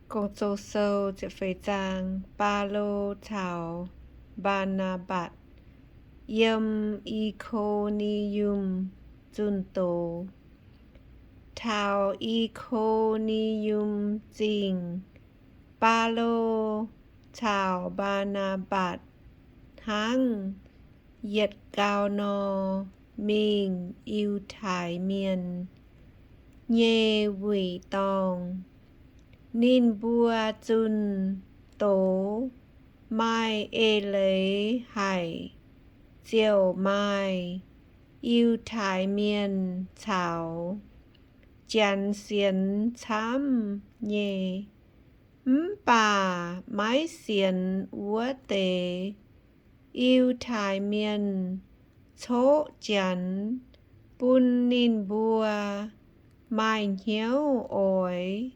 Gong-Zoh sou ziepc feix zaang. Baulo caux Mbaa^naa^mbatc yiem I^ko^ni^yum zunh doz. Taux I^ko^ni^yum Zingh, Baulo caux Mbaa^naa^mbatc hnangv yietc gau nor mingh Yiutai Mienh nyei wuic dorngh. Ninh mbuo zunh doz maaih eix leiz haic, ziouc maaih Yiutai Mienh caux Janx sienx camv nyei. Mv baac maiv sienx wuov deix Yiutai Mienh coqv Janx, bun ninh mbuo maaih hnyouv oix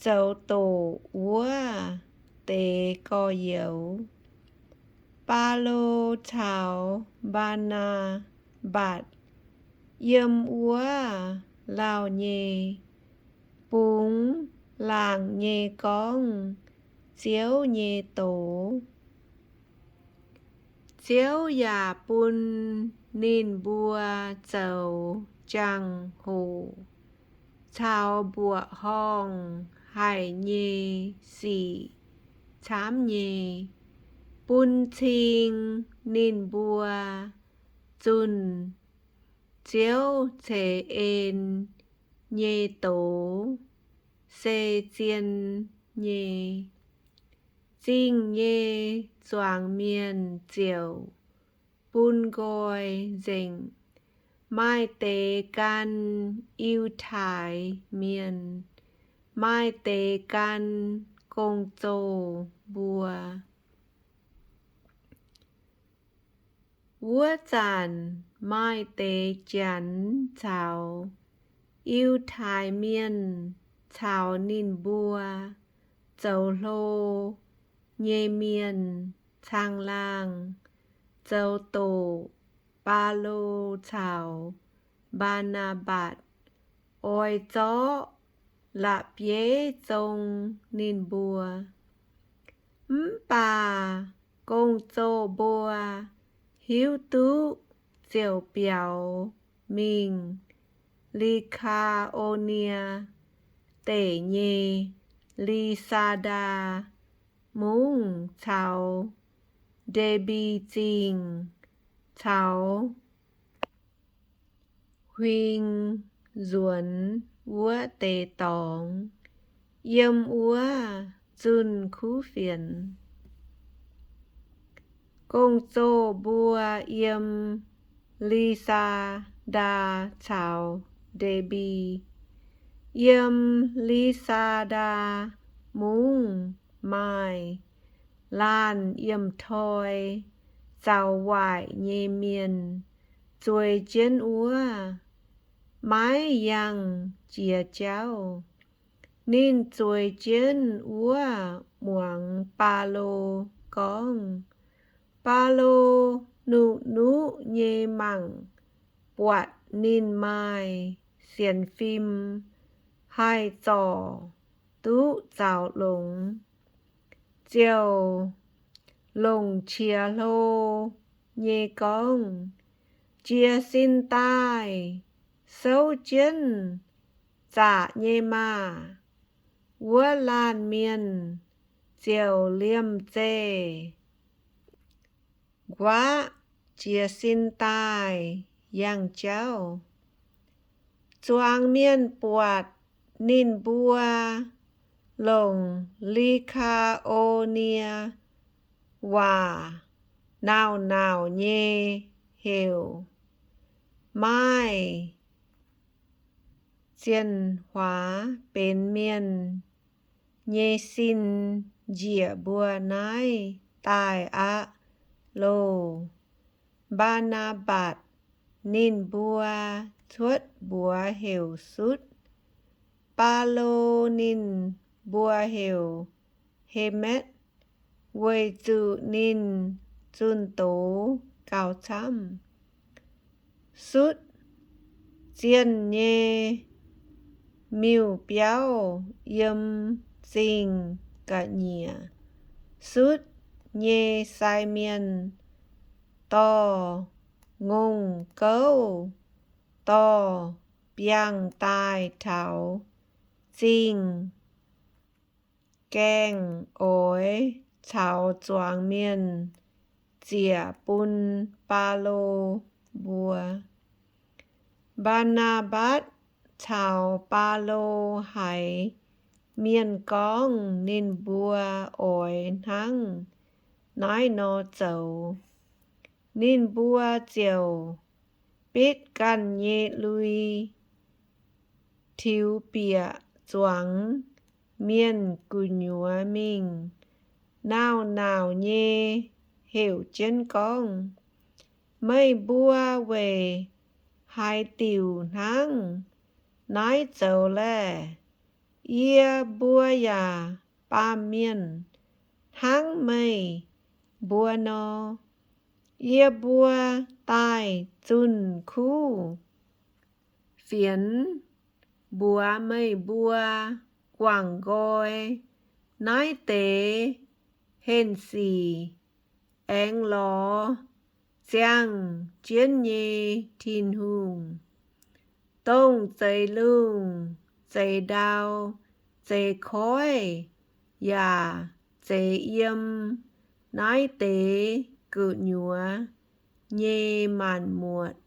zoux doqc wuov deix gorx-youz. Baulo caux Mbaa^naa^mbatc yiem wuov lauh nyei bungx laangc nyei gorngv Ziouv nyei doz. Ziouv yaac bun ninh mbuo zoux jangx-hoc caux mbuoqc horngh haic nyei sic camv nyei, bun cing ninh mbuo zunh Ziouv ceix en nyei doz se zien nyei. Zingh nyei zuangx mienh ziouc bun nqoi nzengc, maaih deix gan Yiutai Mienh, maaih deix gan gong-zoh mbuo. Wuov zanc maaih deix Janx caux Yiutai Mienh caux ninh mbuo zoux hlo nyei mienh caangh laangh zoux doqc Baulo caux Mbaa^naa^mbatc oix zorqv la'bieiv zong ninh mbuo. Mv baac gong-zoh mbuo hiuv duqv ziouc biaux mingh Li^kaa^o^nie Deic nyei Li^saa^ndaa Mungv caux Nde^mbi Zingh caux huing nzuonx wuov deix dorngx, yiem wuov zunh kuv fienx. Gong-zoh mbuo yiem Li^saa^ndaa caux Nde^mbi. Yiem Li^saa^ndaa Mungv maaih laanh yiemc toi zaux waaic nyei mienh zueiz jienv wuov, maiv yangh jiex jauv. Ninh zueiz jienv wuov muangx Baulo gorngv. Baulo nuqv-nuqv nyei mangc buatc ninh maaih sienx fim haih zorc duqv zaux longx, ziouc longc qiex hlo nyei gorngv, Jiez sin daaih souv jienv zaqc nyei maah! Wuov laanh mienh ziouc liemh zeih nquaqv jiez sin daaih yangh jauv. Zuangx mienh buatc ninh mbuo longc Li^kaa^o^nie Waac nauc-nauc nyei heuc, maaih zienh huaax benx mienh nyei sin njiec mbuo naaiv daaih aqv loh. Mbaa^naa^mbatc ninh mbuo cuotv mbuox heuc Sutv. Baulo ninh mbuo heuc Hemetv, weic zuqc ninh zunh doz gauh camv. Sutv zienh nyei miuc-biauv yiem zingh ga'nyiec sutv nyei sai mienh dorh ngongh gouv dorh biangh daaih taux zingh gaengh oix caux zuangx mienh ziec bun Baulo mbuo. Mbaa^naa^mbatc caux Baulo haiz mienh gorngv ninh mbuo oix hnangv naaiv nor zoux, ninh mbuo ziouc bitv ganh nyei lui, tiux bieqc zuangx mienh gu'nyuoz mingh, nauc-nauc nyei heuc jienv gorngv, Meih mbuo weic haaix diuc hnangv naaiv zoux laeh? Yie mbuo yaac baamh mienh hnangv meih mbuo nor. Yie mbuo daaih zunh kuv fienx mbuox meih mbuo guangc nqoi naaiv deix henh sic aengx lorz ziangh jienv nyei Tin-Hungh, dongh zeix lungh, zeix ndau, zeix koiv, yaac zeix yiem naaiv deix gu'nyuoz nyei maanc muotc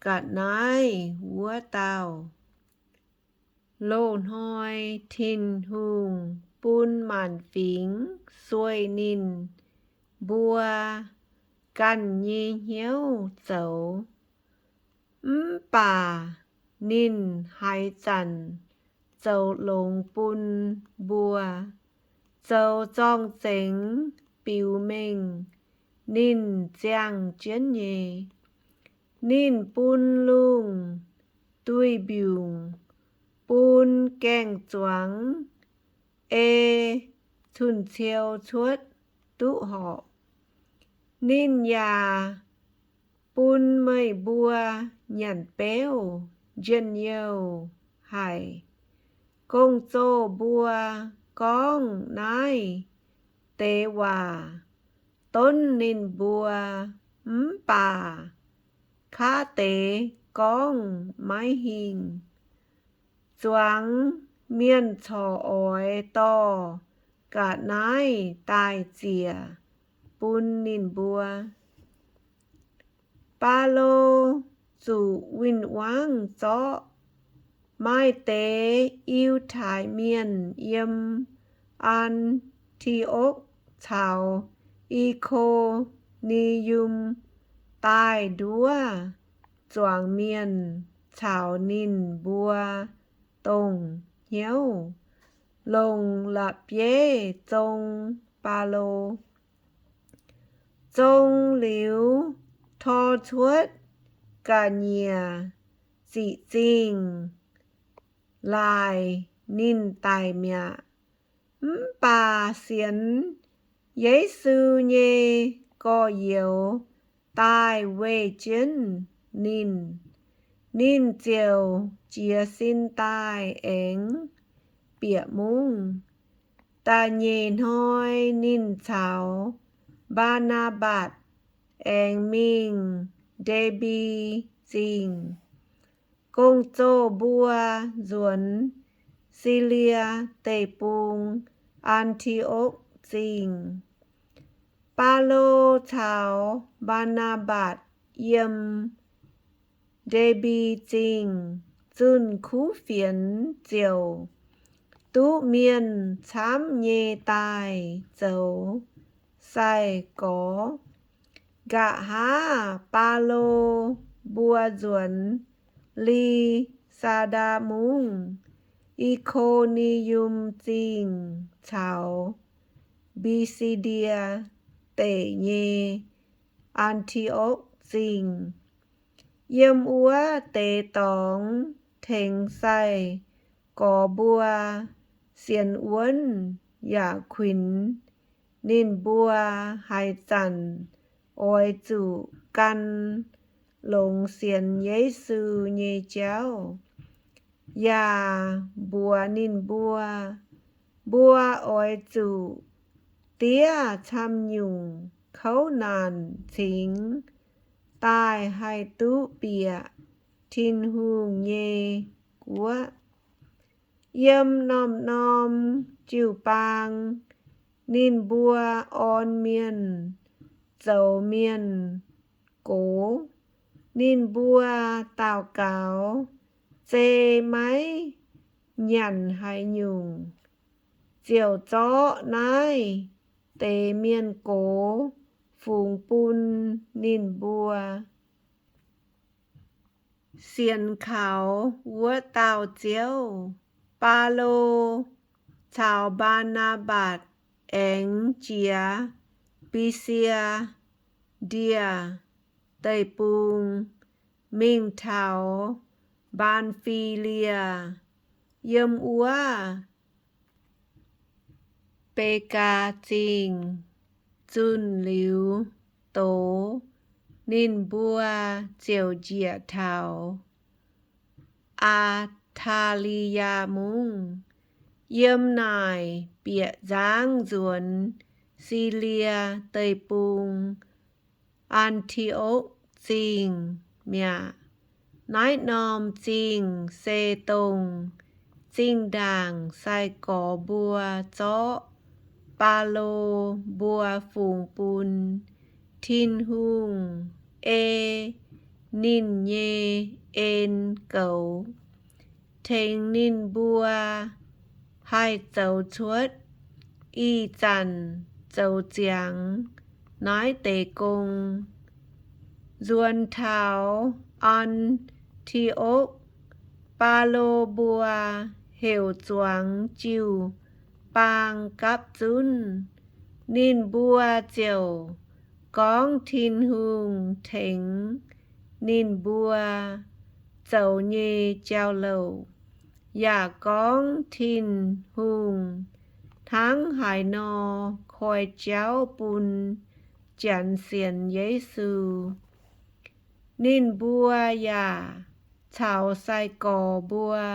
ga'naaiv wuov dauh. Loz-hnoi Tin-Hungh bun maanc fingx sueih ninh mbuo ganh nyei hnyouv zoux. Mv baac ninh haaix zanc zoux longx bun mbuo, zoux zorng-zengx biux mengh ninh ziangh jienv nyei. Ninh bun lungh duih mbiungc, bun gaeng-zuangx ei cun-ciou cuotv duqv horpc. Ninh yaac bun meih mbuo nyanc beuv njien-youh haic. Gong-zoh mbuo gorngv naaiv deix waac donv ninh mbuo, mv baac kaav deix gorngv maiv hingh. Zuangx mienh corc oix dorh ga'naaiv daaih ziec bun ninh mbuo. Baulo zuqc win-wangv zorqv maaih deix Yiutai Mienh yiem An^ti^okv caux I^ko^ni^yum daaih nduov zuangx mienh caux ninh mbuo dongh hnyouv, longc la'bieiv zong Baulo. Zong liuz, tor cuotv ga'nyiec ziqc zingh laaix ninh daic mi'aqv. Mv baac sienx Yesu nyei gorx-youz daaih weih jienv ninh, ninh ziouc jiez sin daaih aengx bieqc mungv. Da'nyeic hnoi ninh caux Mbaa^naa^mbatc aengx mingh Nde^mbi Zingh. Gong-zoh mbuo nzuonx Silie Deic-Bung, An^ti^okv Zingh. Baulo caux Mbaa^naa^mbatc yiem Nde^mbi Zingh zunh kuv fienx ziouc duqv mienh camv nyei daaih zoux sai-gorx. Nqa'haav Baulo mbuo nzuonx Li^saa^ndaa Mungv, I^ko^ni^yum Zingh caux Mbi^si^ndie Deic nyei An^ti^okv Zingh. Yiem wuov deix dorngx tengx sai-gorx mbuo sienx wuonv yaac kuinx ninh mbuo haaix zanc oix zuqc gan longx sienx Yesu nyei jauv. yaac mbuox ninh mbuo, Mbuo oix zuqc diev camv-nyungc kouv naanc cingx daaih haih duqv bieqc Tin-Hungh nyei guoqv. Yiem norm-norm jiu-baang ninh mbuo orn mienh zoux mienh gox. Ninh mbuo daux gaux zei maiv nyanc haaix nyungc, ziouc zorqv naaiv deix mienh gox fungx bun ninh mbuo. Sienx kaux wuov dauh Ziouv. Baulo caux Mbaa^naa^mbatc aengx jiex Bi^si^ndie Deic-Bung mingh taux Mbaan^fi^lie. Yiem wuov Begaa Zingh zunh liuz doz, ninh mbuo ziouc njiec taux Aa^taa^li^yaa Mungv. Yiem naaic bieqc nzangv nzuonx Silie Deic-Bung, An^ti^okc Zingh mi'aqv. Naaiv norm zingh se dongh zinh ndaangc sai-gorx mbuo zorqv Baulo mbuo fungx bun Tin-Hungh ei ninh nyei en goux, tengx ninh mbuo haih zoux cuotv ih zanc zoux ziangx naaiv deix gong. Nzuonx taux An^ti^okc, Baulo mbuo heuc zuangx jiu-baang gapv zunv. Ninh mbuo ziouc gorngv Tin-Hungh tengx ninh mbuo zoux nyei jauv-louc, yaac gorngv Tin-Hungh hnangv haaix nor koi jauv bun Janx sienx Yesu. Ninh mbuo yaac caux sai-gorx mbuo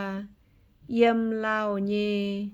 yiem lauh nyei